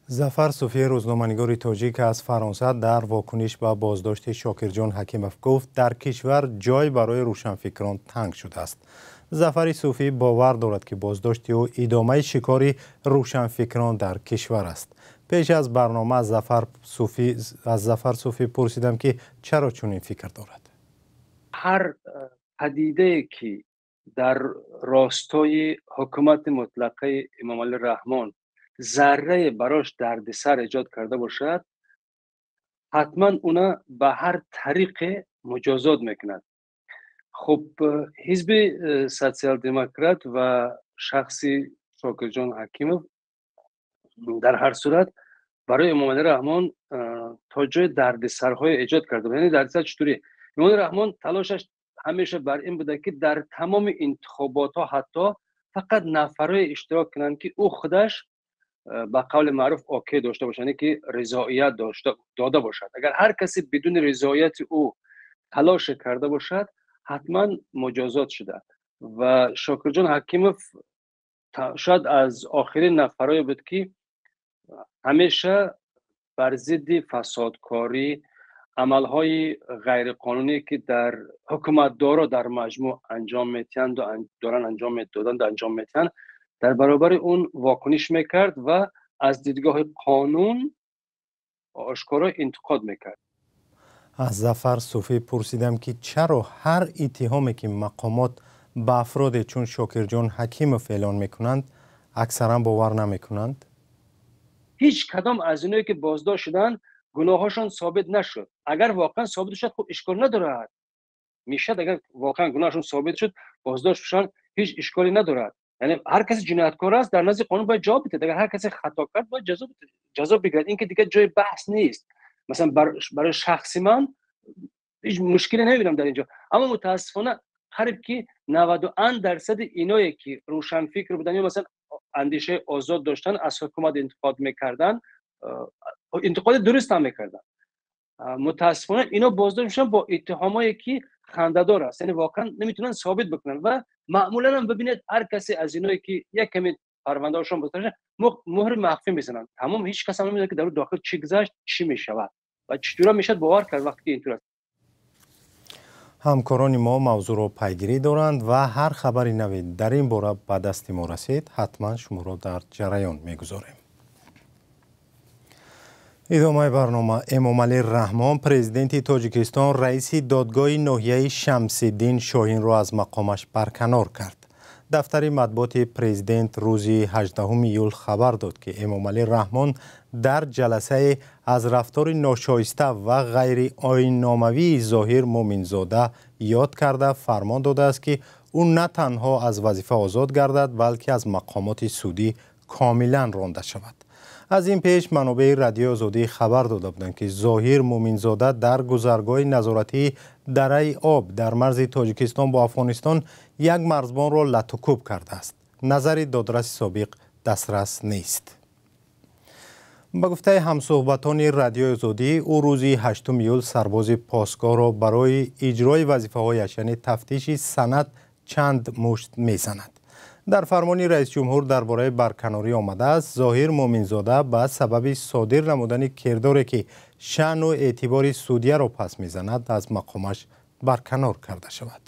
Зафар Суфӣ, рӯзноманигори тоҷик аз Фаронса, дар вокуниш ба боздошти Шокирҷон Ҳакимов гуфт, дар кишвар ҷой барои рӯшанфикрон танг шудааст. Зафари Суфӣ бовар дорад, ки боздошти ӯ идомаи шикори рӯшанфикрон дар кишвар аст. Пеш аз барнома аз Зафар Суфӣ пурсидам, ки чаро чунин фикр дорад. Ҳар падидае, ки дар ростои ҳукумати мутлақаи Эмомалӣ Раҳмон заррае барош дардисар эҷод карда бошад, ҳатман уна ба ҳар тариқе муҷозот мекунад. Хуб, ҳизби Социал-демократ ва шахси Шокирҷон Ҳакимов дар ҳар сурат барои Эмомалӣ Раҳмон то ҷои дардисарҳое эҷод карда буд. Яъне дардисар чутурӣ? Эмомалӣ Раҳмон талошаш ҳамеша бар ин буда, ки дар тамоми интихоботҳо ҳатто фақат нафарое иштирок кунанд, ки ӯ худаш ба қавли маъруф окей дошта бошад, яъне ки ризоият дода бошад. Агар ҳар касе бидуни ризоияти ӯ талоше карда бошад, ҳатман муҷозот шуда. Ва Шокирҷон Ҳакимов шояд аз охирин нафарое буд, ки ҳамеша бар зидди фасодкорӣ, амалҳои ғайриқонуние, ки дар ҳукуматдоро дар маҷмӯъ анҷом метиҳанд ва доранд анҷом медоданд, анҷом метиҳанд, дар баробари он вокуниш мекард ва аз дидгоҳи қонун ошкоро интиқод мекард. Аз Зафар Суфӣ пурсидам, ки чаро ҳар иттиҳоме, ки мақомот ба афроде чун Шокирҷон Ҳакимов эълон мекунанд, аксаран бовар намекунанд. Ҳеҷ кадом аз иное, ки боздошт шуданд, гуноҳҳошон собит нашуд. Агар воқеан собит шуд, хуб, ишкол надорад, мешад. Агар воқеан гуноҳашон собит шуд, боздошт шуданд, ҳеҷ ишколе надорад. Яъне ҳар касе ҷинояткор аст, дар назди қонун бояд ҷавоб бидиҳад. Агар ҳар касе хато кард, бояд ҷазо бигирад. Ин ки дигар ҷои баҳс нест. Масалан, барои шахси ман ҳеҷ мушкиле намебинам дар инҷо. Аммо мутаассифона қариб ки 90 дарсади иное, ки рӯшанфикр буданд ё масалан андешаи озод доштанд, аз ҳукумат интиқод мекарданд, интиқоди дуруст ҳам мекарданд, мутаассифона ино боздошт мешаванд бо иттиҳомое, ки хандадор аст. Яъне воқеан наметавонанд собит бикунанд. Ва маъмулан ҳам бибинед, ҳар касе аз иное, ки як каме парвандаҳошон боздошт, муҳри махфӣ мезананд, тамом. Ҳеҷ кас ҳам намедонад, ки дар дохил чӣ гузашт, чӣ мешавад ва читура мешавад бовар кард, вақте ки интур аст. Ҳамкорони мо мавзӯъро пайгирӣ доранд ва ҳар хабари наве дар ин бора ба дасти мо расид, ҳатман шуморо дар ҷараён мегузорем. Идомаи барнома. Эмомалӣ Раҳмон, президенти Тоҷикистон, раиси додгоҳи ноҳияи Шамсиддин Шоҳинро аз мақомаш барканор кард. Дафтари матбуоти президент рӯзи 18 июл хабар дод, ки Эмомалӣ Раҳмон дар ҷаласае аз рафтори ношоиста ва ғайриоинномавии Зоҳир Муъминзода ёд карда, фармон додааст, ки ӯ на танҳо аз вазифа озод гардад, балки аз мақомоти судӣ комилан ронда шавад. Аз ин пеш манобеи Радиои Озодӣ хабар дода буданд, ки Зоҳир Муъминзода дар гузаргоҳи назоратии Дараи Об дар марзи Тоҷикистон бо Афғонистон як марзбонро латукӯб кардааст. Назари додраси собиқ дастрас нест. Ба гуфтаи ҳамсӯҳбатони Радиои Озодӣ, ӯ рӯзи 8 июл сарбози посгоҳро барои иҷрои вазифаҳояш, яъне тафтиши санад, чанд мушт мезанад. Дар фармони раисҷумҳур дар бораи барканорӣ омадааст: Зоҳир Муъминзода ба сабаби содир намудани кирдоре, ки шаъну эътибори судияро паст мезанад, аз мақомаш барканор карда шавад.